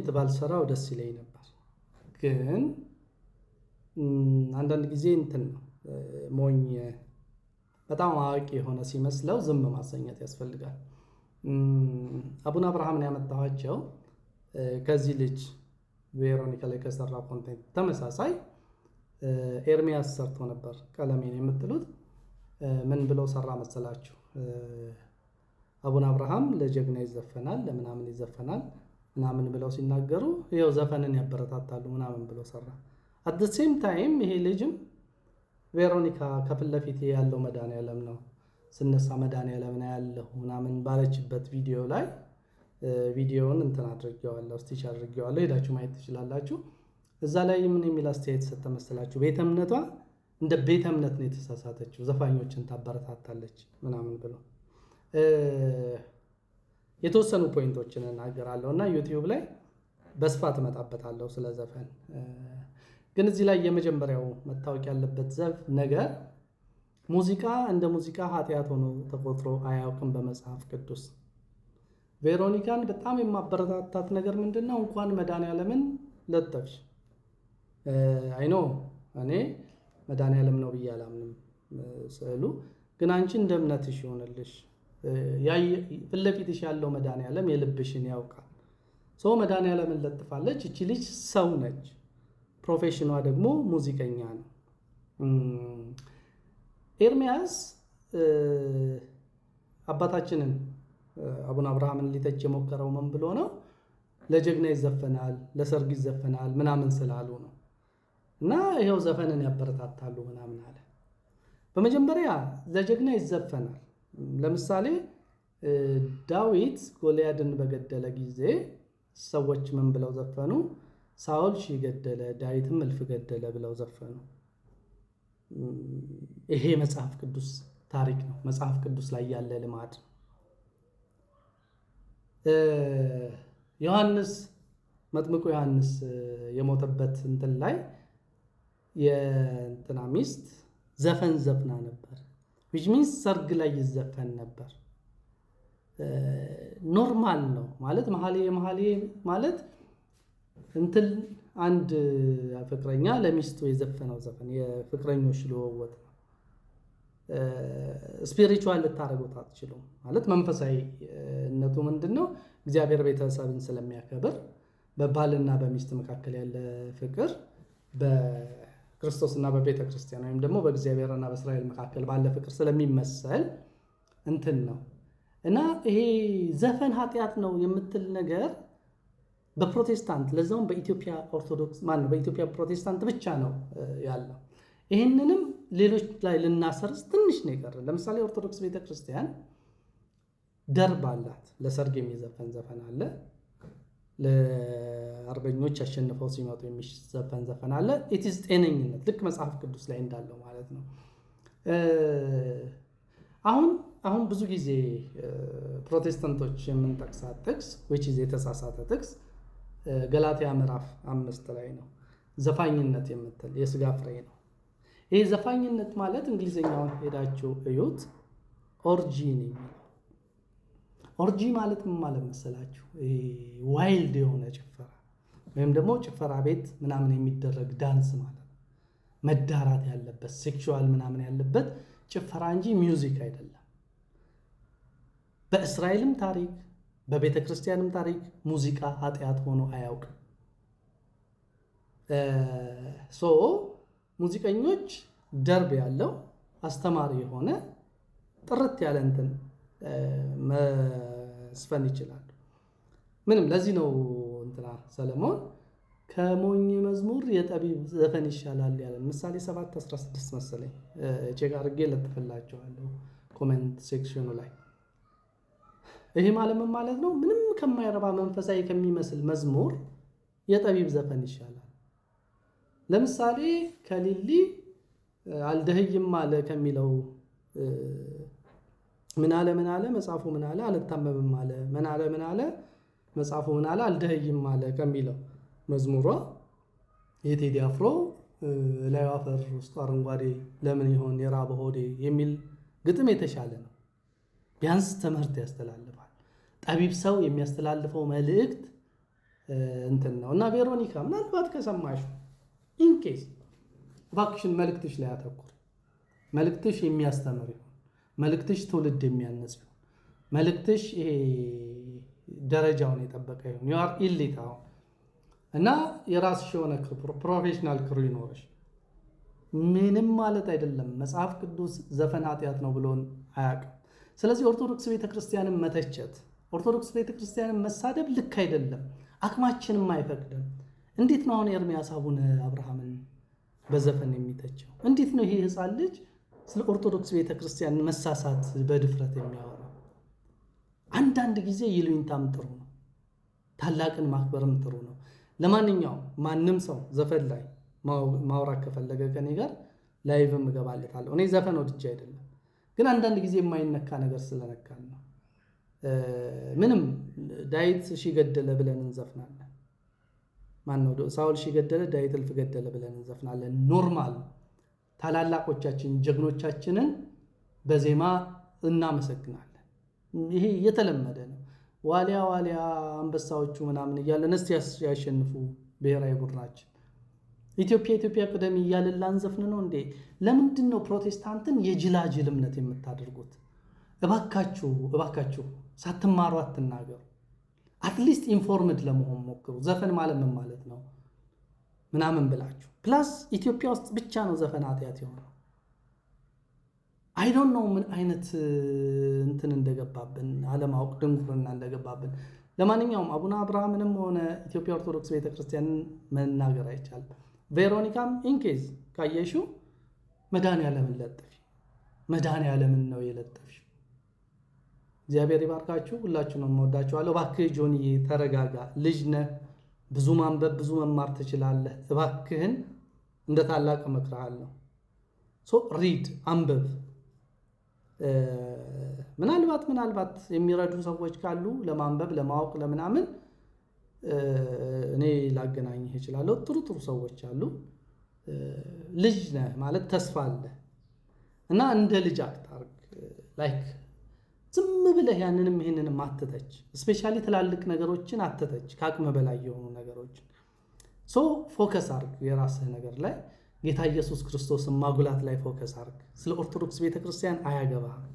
ባልሰራው ደስ ይለኝ ነበር፣ ግን አንዳንድ ጊዜ እንትን ነው፣ ሞኝ በጣም አዋቂ የሆነ ሲመስለው ዝም ማሰኘት ያስፈልጋል። አቡነ አብርሃምን ያመጣኋቸው ከዚህ ልጅ ቬሮኒካ ላይ ከሰራ content ተመሳሳይ ኤርሚያስ ሰርቶ ነበር። ቀለሜን የምትሉት ምን ብለው ሰራ መሰላችሁ? አቡነ አብርሃም ለጀግና ይዘፈናል፣ ለምናምን ይዘፈናል ምናምን ብለው ሲናገሩ ይኸው ዘፈንን ያበረታታሉ ምናምን ብለው ሰራ። At the same time ይሄ ልጅም ቬሮኒካ ከፊት ለፊት ያለው መድኃኒዓለም ነው፣ ስነሳ መድኃኒዓለም ነው ያለሁ ምናምን ባለችበት ቪዲዮ ላይ ቪዲዮውን እንትን አድርጌዋለሁ፣ stitch አድርጌዋለሁ፣ ሄዳችሁ ማየት ትችላላችሁ። እዛ ላይ ምን የሚል አስተያየት ሰጠ መሰላችሁ? ቤተ እምነቷ እንደ ቤተ እምነት ነው የተሳሳተችው፣ ዘፋኞችን ታበረታታለች ምናምን ብሎ። የተወሰኑ point ኦችን እናገራለሁ እና YouTube ላይ በስፋት እመጣበታለሁ ስለ ዘፈን። ግን እዚህ ላይ የመጀመሪያው መታወቅ ያለበት ዘፍ ነገር ሙዚቃ እንደ ሙዚቃ ኃጢአት ሆኖ ተቆጥሮ አያውቅም በመጽሐፍ ቅዱስ። ቬሮኒካን በጣም የማበረታታት ነገር ምንድን ነው? እንኳን መድኃኒዓለምን ለጠፍሽ። I know እኔ መድኃኒዓለም ነው ብዬ አላምንም ስዕሉ፣ ግን አንቺ እንደ እምነትሽ ይሆንልሽ። ፊት ለፊትሽ ያለው መድኃኒዓለም የልብሽን ያውቃል። So መድኃኒዓለምን ለጥፋለች። እቺ ልጅ ሰው ነች። Profession ኗ ደግሞ ሙዚቀኛ ነው። ኤርሚያስ አባታችንን አቡነ አብርሃምን ሊተች የሞከረው ምን ብሎ ነው? ለጀግና ይዘፈናል፣ ለሰርግ ይዘፈናል ምናምን ስላሉ ነው። እና ይኸው ዘፈንን ያበረታታሉ ምናምን አለ። በመጀመሪያ ለጀግና ይዘፈናል። ለምሳሌ ዳዊት ጎልያድን በገደለ ጊዜ ሰዎች ምን ብለው ዘፈኑ? ሳኦል ሺህ ገደለ፣ ዳዊትም እልፍ ገደለ ብለው ዘፈኑ። ይሄ መጽሐፍ ቅዱስ ታሪክ ነው። መጽሐፍ ቅዱስ ላይ ያለ ልማድ ነው። ዮሐንስ፣ መጥምቁ ዮሐንስ የሞተበት እንትን ላይ የእንትና ሚስት ዘፈን ዘፍና ነበር። Which means ሰርግ ላይ ይዘፈን ነበር። Normal ነው ማለት መኃልየ መኃልየ ማለት እንትን አንድ ፍቅረኛ ለሚስቱ የዘፈነው ዘፈን የፍቅረኞች ልውውጥ ነው። Spiritual ልታደርጉት አትችሉም። ማለት መንፈሳዊነቱ ምንድን ነው? እግዚአብሔር ቤተሰብን ስለሚያከብር በባልና በሚስት መካከል ያለ ፍቅር በክርስቶስና በቤተ ክርስቲያን ወይም ደግሞ በእግዚአብሔርና በእስራኤል መካከል ባለ ፍቅር ስለሚመሰል እንትን ነው። እና ይሄ ዘፈን ኃጢአት ነው የምትል ነገር በፕሮቴስታንት፣ ለዛውም በኢትዮጵያ ኦርቶዶክስ፣ ማነው በኢትዮጵያ ፕሮቴስታንት ብቻ ነው ያለው። ይህንንም ሌሎች ላይ ልናሰርጽ ትንሽ ነው የቀረን። ለምሳሌ ኦርቶዶክስ ቤተክርስቲያን ደርብ አላት። ለሰርግ የሚዘፈን ዘፈን አለ። ለአርበኞች አሸንፈው ሲመጡ የሚዘፈን ዘፈን አለ። It's ጤነኝነት ልክ መጽሐፍ ቅዱስ ላይ እንዳለው ማለት ነው። አሁን አሁን ብዙ ጊዜ ፕሮቴስታንቶች የምንጠቅሳት ጥቅስ፣ which is የተሳሳተ ጥቅስ፣ ገላትያ ምዕራፍ 5 ላይ ነው። ዘፋኝነት የምትል የስጋ ፍሬ ነው። ይህ ዘፋኝነት ማለት እንግሊዝኛውን ሄዳችሁ እዩት። Orgy ነው የሚለው። Orgy ማለት ምን ማለት መሰላችሁ? Wild የሆነ ጭፈራ ወይም ደግሞ ጭፈራ ቤት ምናምን የሚደረግ ዳንስ ማለት ነው። መዳራት ያለበት፣ sexual ምናምን ያለበት ጭፈራ እንጂ music አይደለም። በእስራኤልም ታሪክ በቤተ ክርስቲያንም ታሪክ ሙዚቃ ኃጢአት ሆኖ አያውቅም። So ሙዚቀኞች ደርብ ያለው፣ አስተማሪ የሆነ፣ ጥርት ያለ እንትን መስፈን ይችላሉ። ምንም ለዚህ ነው እንትና ሰለሞን ከሞኝ መዝሙር የጠቢብ ዘፈን ይሻላል ያለን። ምሳሌ 7 16 መሰለኝ፣ check አድርጌ ለጥፍላችኋለሁ comment section ኑ ላይ። ይሄ ማለት ምን ማለት ነው? ምንም ከማይረባ መንፈሳዊ ከሚመስል መዝሙር የጠቢብ ዘፈን ይሻላል። ለምሳሌ ከሊሊ አልደህይም አለ ከሚለው ምን አለ ምን አለ መጽሐፉ ምን አለ አልታመምም አለ፣ ምን አለ ምን አለ መጽሐፉ ምን አለ አልደህይም አለ ከሚለው መዝሙሯ የቴዲ አፍሮ ላዩ አፈር ውስጡ አረንጓዴ ለምን ይሆን የራበ ሆዴ የሚል ግጥም የተሻለ ነው። ቢያንስ ትምህርት ያስተላልፋል። ጠቢብ ሰው የሚያስተላልፈው መልእክት እንትን ነው። እና ቬሮኒካ፣ ምናልባት ከሰማሽ in case እባክሽን መልእክትሽ ላይ አተኩር። መልእክትሽ የሚያስተምር ይሁን፣ መልእክትሽ ትውልድ የሚያነጽ ይሁን፣ መልእክትሽ ይሄ ደረጃውን የጠበቀ ይሁን። You are elite አሁን እና የራስሽ የሆነ professional crew ይኖርሽ። ምንም ማለት አይደለም። መጽሐፍ ቅዱስ ዘፈን ኃጢአት ነው ብሎን አያውቅም። ስለዚህ ኦርቶዶክስ ቤተክርስቲያንን መተቸት፣ ኦርቶዶክስ ቤተክርስቲያንን መሳደብ ልክ አይደለም፣ አቅማችንም አይፈቅድም። እንዴት ነው አሁን ኤርሚያስ አቡነ አብርሃምን በዘፈን የሚተቸው? እንዴት ነው ይሄ ህፃን ልጅ ስለ ኦርቶዶክስ ቤተክርስቲያን መሳሳት በድፍረት የሚያወራው? አንዳንድ ጊዜ ይሉኝታም ጥሩ ነው፣ ታላቅን ማክበርም ጥሩ ነው። ለማንኛውም ማንም ሰው ዘፈን ላይ ማውራት ከፈለገ ከኔ ጋር live ም እገባለታለሁ። እኔ ዘፈን ወድጄ አይደለም፣ ግን አንዳንድ ጊዜ የማይነካ ነገር ስለነካን ነው። ምንም ዳዊት ሺህ ገደለ ብለን እንዘፍናለን። ማነው፣ ሳውል ሺህ ገደለ፣ ዳዊት እልፍ ገደለ ብለን እንዘፍናለን። Normal። ታላላቆቻችን ጀግኖቻችንን በዜማ እናመሰግናለን። ይሄ የተለመደ ነው። ዋሊያ ዋሊያ አንበሳዎቹ ምናምን እያለን እስቲ ያሸንፉ ብሔራዊ ቡድናችን፣ ኢትዮጵያ ኢትዮጵያ ቅደም እያልን ላንዘፍን ነው እንዴ? ለምንድን ነው ፕሮቴስታንትን የጅላጅል እምነት የምታደርጉት? እባካችሁ እባካችሁ ሳትማሩ አትናገሩ። At least informed ለመሆን ሞክሩ። ዘፈን ማለት ምን ማለት ነው ምናምን ብላችሁ። Plus ኢትዮጵያ ውስጥ ብቻ ነው ዘፈን ኃጢአት የሆነው። I don't know ምን አይነት እንትን እንደገባብን፣ አለማወቅ ድንቁርና እንደገባብን። ለማንኛውም አቡነ አብርሃምንም ሆነ ኢትዮጵያ ኦርቶዶክስ ቤተክርስቲያንን መናገር አይቻልም። ቬሮኒካም in case ካየሽው መድኃኔዓለምን ለጥፊ፣ መድኃኔዓለምን ነው የለጠፍሽው። እግዚአብሔር ይባርካችሁ። ሁላችሁንም እወዳችኋለሁ። እባክህ ጆንዬ ተረጋጋ፣ ልጅ ነህ። ብዙ ማንበብ ብዙ መማር ትችላለህ። እባክህን እንደ ታላቅ እመክርሃለሁ። So read፣ አንብብ። ምናልባት ምናልባት የሚረዱ ሰዎች ካሉ ለማንበብ፣ ለማወቅ፣ ለምናምን እኔ ላገናኝህ እችላለሁ። ጥሩ ጥሩ ሰዎች አሉ። ልጅ ነህ ማለት ተስፋ አለ እና እንደ ልጅ act አድርግ። Like ዝም ብለህ ያንንም ይህንንም አትተች። Especially ትላልቅ ነገሮችን አትተች፣ ከአቅም በላይ የሆኑ ነገሮችን። So focus አድርግ የራስህ ነገር ላይ፣ ጌታ ኢየሱስ ክርስቶስን ማጉላት ላይ focus አድርግ። ስለ ኦርቶዶክስ ቤተክርስቲያን አያገባህም።